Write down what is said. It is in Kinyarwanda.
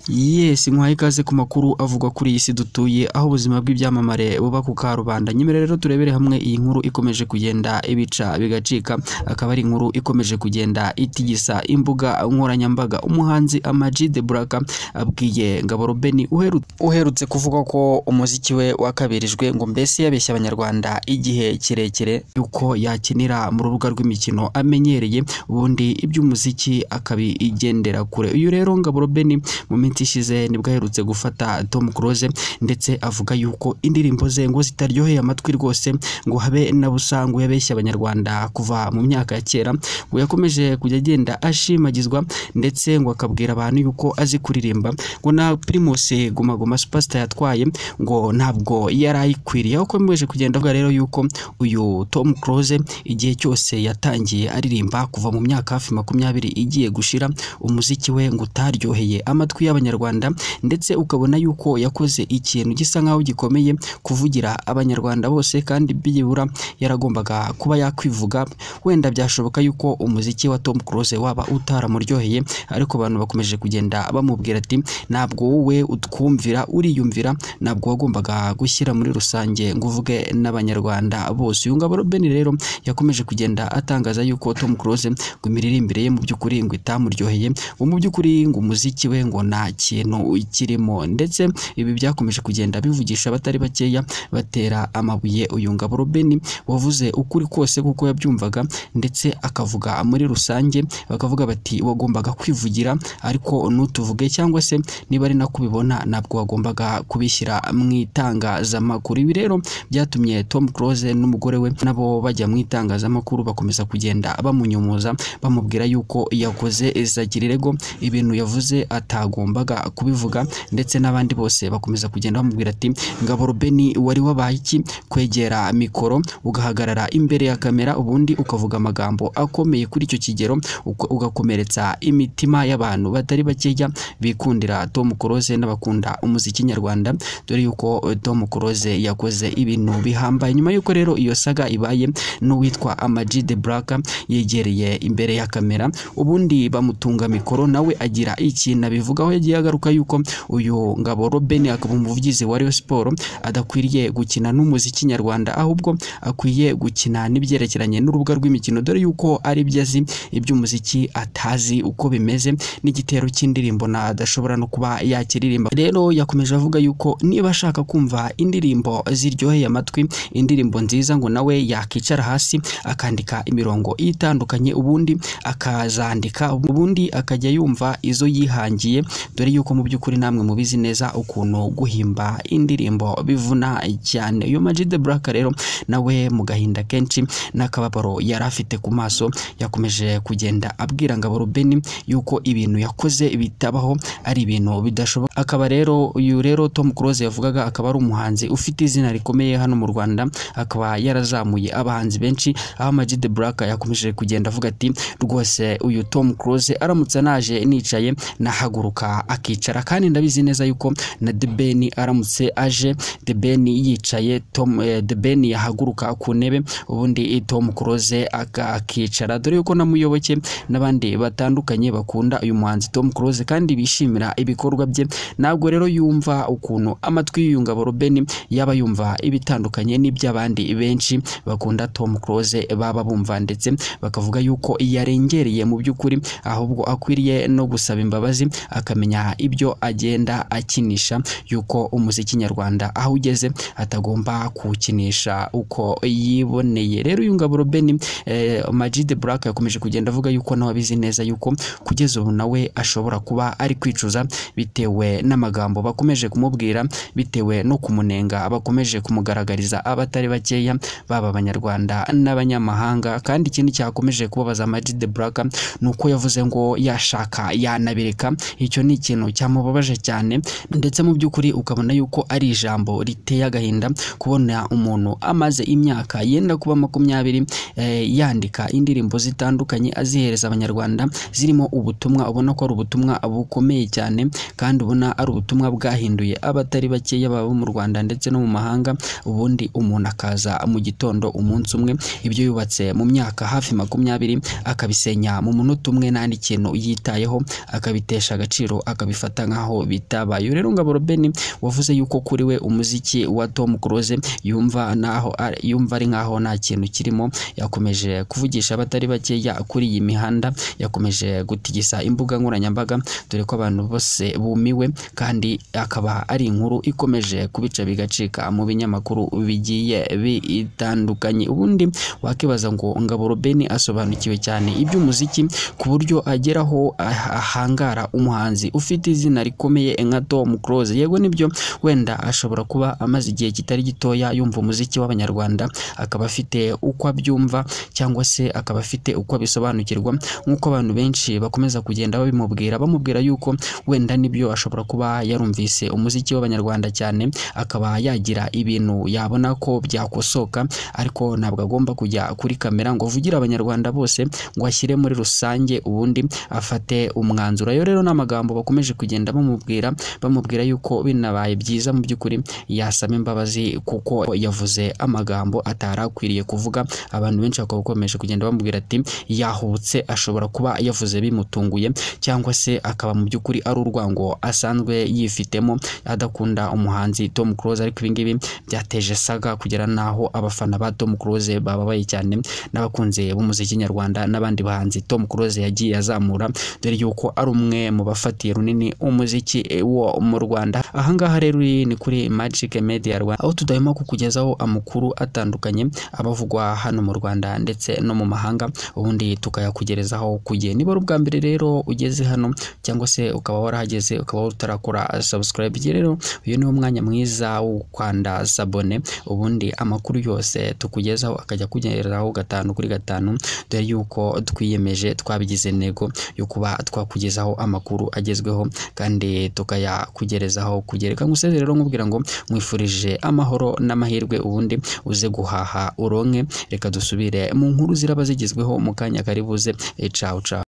Yes, nkuhaye ikaze ku makuru avugwa kuri iyi si dutuye, aho ubuzima bw'ibyamamare buba ku karubanda. Nyuma rero turebere hamwe iyi nkuru ikomeje kugenda ibica bigacika, akaba ari inkuru ikomeje kugenda itigisa imbuga nkoranyambaga. Umuhanzi Ama G The Black abwiye Ngabo Roben uherutse kuvuga ko umuziki we wakabirijwe, ngo mbese yabeshya abanyarwanda igihe kirekire yuko yakinira mu rubuga rw'imikino amenyereye, ubundi iby'umuziki akabigendera kure. Uyu rero Ngabo Roben mu minsi ishize nibwo aherutse gufata Tom Close, ndetse avuga yuko indirimbo ze ngo zitaryoheye amatwi rwose, ngo habe na busa, ngo yabeshya abanyarwanda kuva mu myaka ya kera, ngo yakomeje kujya agenda ashimagizwa, ndetse ngo akabwira abantu yuko azi kuririmba, ngo na Primus Guma Guma Superstar yatwaye ngo ntabwo yari ayikwiriye. Aho akomeje kugenda avuga rero yuko uyu Tom Close igihe cyose yatangiye aririmba kuva mu myaka hafi 20 igiye gushira, umuziki we ngo utaryoheye amatwi y'abanyarwanda, ndetse ukabona yuko yakoze ikintu gisa nkaho gikomeye kuvugira abanyarwanda bose, kandi byibura yaragombaga kuba yakwivuga. Wenda byashoboka yuko umuziki wa Tom Close waba utaramuryoheye, ariko abantu bakomeje kugenda bamubwira ati ntabwo wowe utwumvira uriyumvira, ntabwo wagombaga gushyira muri rusange ngo uvuge n'abanyarwanda bose. Uyu Ngabo Roben rero yakomeje kugenda atangaza yuko Tom Close ngo imiririmbire ye mu by'ukuri ngo itamuryoheye, ngo mu by'ukuri ngo umuziki we ngo nta kintu kirimo, ndetse ibi byakomeje kugenda bivugisha abatari bakeya batera amabuye uyu Ngabo Roben wavuze ukuri kose kuko yabyumvaga, ndetse akavuga muri rusange, bakavuga bati wagombaga kwivugira ariko ntutuvuge, cyangwa se niba ari nako ubibona ntabwo wagombaga kubishyira mu itangazamakuru. Ibi rero byatumye Tom Close n'umugore we nabo bajya mu itangazamakuru bakomeza kugenda bamunyumuza, bamubwira yuko yakoze isakirirego, ibintu yavuze atagombaga kubivuga, ndetse n'abandi bose bakomeza kugenda bamubwira ati Ngabo Roben wari wabaye iki kwegera mikoro ugahagarara imbere ya kamera ubundi ukavuga amagambo akomeye kuri icyo kigero, ugakomeretsa imitima y'abantu batari bakeya bikundira Tom Close n'abakunda umuziki nyarwanda, dore yuko Tom Close yakoze ibintu bihambaye. Nyuma yuko rero iyo saga ibaye, n'uwitwa Ama G The Black yegereye imbere ya kamera ubundi bamutunga mikoro, nawe agira ikintu abivugaho. Yagiye agaruka yuko uyu Ngabo Roben akaba umuvugizi wa Rayon Sports adakwiriye gukina n'umuziki nyarwanda, ahubwo akwiye gukina n'ibyerekeranye n'urubuga rw'imikino, dore yuko ari byo azi, iby'umuziki atazi uko bimeze, n'igitero cy'indirimbo na adashobora no kuba yakiririmba. Rero yakomeje avuga yuko niba ashaka kumva indirimbo ziryoheye amatwi, indirimbo nziza, ngo nawe yakicara hasi akandika imirongo itandukanye, ubundi akazandika, ubundi akajya yumva izo yihangiye, dore yuko mu by'ukuri namwe mubizi neza ukuntu guhimba indirimbo bivuna cyane. Uyu Ama G The Black rero nawe mu gahinda kenshi n'akababaro yari afite ku maso, yakomeje kugenda abwira Ngabo Roben yuko ibintu yakoze bitabaho, ari ibintu bidashoboka. Akaba rero uyu rero Tom Close yavugaga akaba ari umuhanzi ufite izina rikomeye hano mu Rwanda, akaba yarazamuye abahanzi benshi, aho Ama G The Black yakomeje kugenda avuga ati rwose uyu Tom Close aramutse anaje nicaye nahaguruka akicara, kandi ndabizi neza yuko na The Ben aramutse aje The Ben yicaye, The Ben yahaguruka ku ntebe ubundi Tom Close akicara, dore yuko na Muyoboke n'abandi batandukanye bakunda uyu muhanzi Tom Close kandi bishimira ibikorwa bye. Ntabwo rero yumva ukuntu amatwi y'uyu Ngabo Roben yaba yumva ibitandukanye n'iby'abandi benshi bakunda Tom Close baba bumva, ndetse bakavuga yuko yarengereye mu by'ukuri, ahubwo akwiriye no gusaba imbabazi akamenya ibyo agenda akinisha, yuko umuziki nyarwanda aho ugeze atagomba kuwukinisha uko yiboneye. Rero uyu Ngabo Roben, Ama G The Black yakomeje kugenda avuga yuko nawe abizi neza yuko kugeza ubu nawe ashobora kuba ari kwicuza bitewe n'amagambo bakomeje kumubwira, bitewe no kumunenga bakomeje kumugaragariza abatari bakeya, baba abanyarwanda n'abanyamahanga. Kandi ikindi cyakomeje kubabaza Ama G The Black nuko yavuze ngo yashaka yanabireka, icyo ni ikintu cyamubabaje cyane, ndetse mu by'ukuri ukabona yuko ari ijambo riteye agahinda kubona umuntu amaze imyaka yenda kuba 20 yandika indirimbo zitandukanye azihereza abanyarwanda, zirimo ubutumwa ubona ko ari ubutumwa bukomeye cyane, kandi ubona ari ubutumwa bwahinduye abatari bakeya baba mu Rwanda ndetse no mu mahanga, ubundi umuntu akaza mu gitondo umunsi umwe ibyo yubatse mu myaka hafi 20 akabisenya mu munota umwe nta n'ikintu yitayeho, akabitesha agaciro. akabifata nkaho bitabaye. Rero Ngabo Roben wavuze yuko kuri we umuziki wa Tom Close yumva naho yumva ari nkaho nta kintu kirimo, yakomeje kuvugisha abatari bakeya kuri iyi mihanda, yakomeje gutigisa imbuga nkoranyambaga dore ko abantu bose bumiwe, kandi akaba ari inkuru ikomeje kubica bigacika mu binyamakuru bigiye bitandukanye. Ubundi wakibaza ngo Ngabo Roben asobanukiwe cyane iby'umuziki ku buryo ageraho ahangara umuhanzi ufite izina rikomeye nka Tom Close. Yego nibyo, wenda ashobora kuba amaze igihe kitari gitoya yumva umuziki w'abanyarwanda, akaba afite uko abyumva cyangwa se akaba afite uko abisobanukirwa, nk'uko abantu benshi bakomeza kugenda babimubwira, bamubwira yuko wenda nibyo ashobora kuba yarumvise umuziki w'abanyarwanda cyane, akaba yagira ibintu yabona ko byakosoka, ariko ntabwo agomba kujya kuri kamera ngo avugire abanyarwanda bose ngo ashyire muri rusange ubundi afate umwanzuro. Ayo rero n'amagambo bakomeje kugenda bamubwira yuko binabaye byiza mu by'ukuri yasaba imbabazi kuko yavuze amagambo atarakwiriye kuvuga. Abantu benshi bakaba bakomeje kugenda bamubwira ati yahubutse, ashobora kuba yavuze bimutunguye cyangwa se akaba mu by'ukuri ari urwango asanzwe yifitemo adakunda umuhanzi Tom Close. Ariko ibingibi byateje saga kugera naho abafana ba Tom Close bababaye cyane n'abakunze b'umuziki nyarwanda n'abandi bahanzi Tom Close yagiye azamura, dore yuko ari umwe mu bafatiye runini umuziki wo mu Rwanda. Ahangaha rero ni kuri Magic Media Rwanda, aho tudahema kukugezaho amakuru atandukanye abavugwa hano mu Rwanda ndetse no mu mahanga, ubundi tukayakugerezaho ku gihe. Niba ari ubwa mbere rero ugeze hano cyangwa se ukaba warahageze ukaba utarakora subscribe, rero uyu ni umwanya mwiza wo gukanda sabone, ubundi amakuru yose tukugezaho akajya kugeraho 5 kuri 5, dore yuko twiyemeje twabigize intego yo kuba twakugezaho amakuru agezweho kandi tukayakugerezaho kugereka. Nguseze rero nkubwira ngo mwifurije amahoro n'amahirwe, ubundi uze guhaha uronke. Reka dusubire mu nkuru ziraba zigezweho mu kanya kari buze. Ciao ciao.